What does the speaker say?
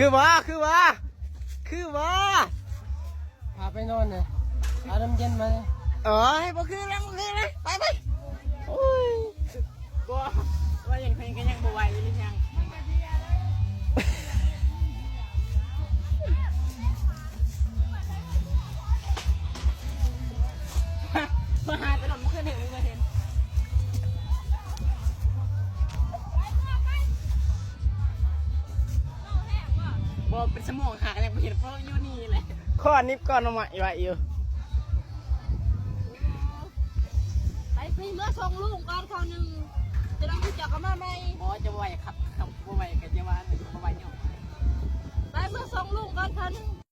ຄືວ່າ ຄືວ່າ ຄືວ່າ ພາໄປນອນເລີຍ ເອົານ້ຳເຢັນມາເລີຍ. ເອີຍ ບໍ່ຄືແລ້ວ ບໍ່ຄືແລ້ວ ໄປ ໄປ. ໂອ້ຍ ບໍ່ ວ່າຫຍັງເພິ່ນກໍຍັງບໍ່ໄຫວອີ່ຫຍັງ. ມາຫາແຕ່ລະມື້ຄືນໃຫ້ເບິ່ງເຫັນ ບໍ່ ເປັນຊົ່ວໂມງຫາກໍຍັງບໍ່ເຫັນ ເພາະຢູ່ນີ້ແຫຼະ. ຂໍໜິບກ່ອນ ເອົາໃໝ່ໄວ້ຢູ່. ໄປ ໄປເມືອສົ່ງລຸງກ່ອນຄາວໜຶ່ງ ຈະໄດ້ຮູ້ຈັກກັນມາໃໝ່. ບໍ່ ຈະບໍ່ໄຫວຄັບ ຄັບ ບໍ່ໄຫວກໍຈະວ່າ ບໍ່ໄຫວຫຍັງ. ໄປເມືອສົ່ງລຸງກ່ອນຄາວໜຶ່ງ.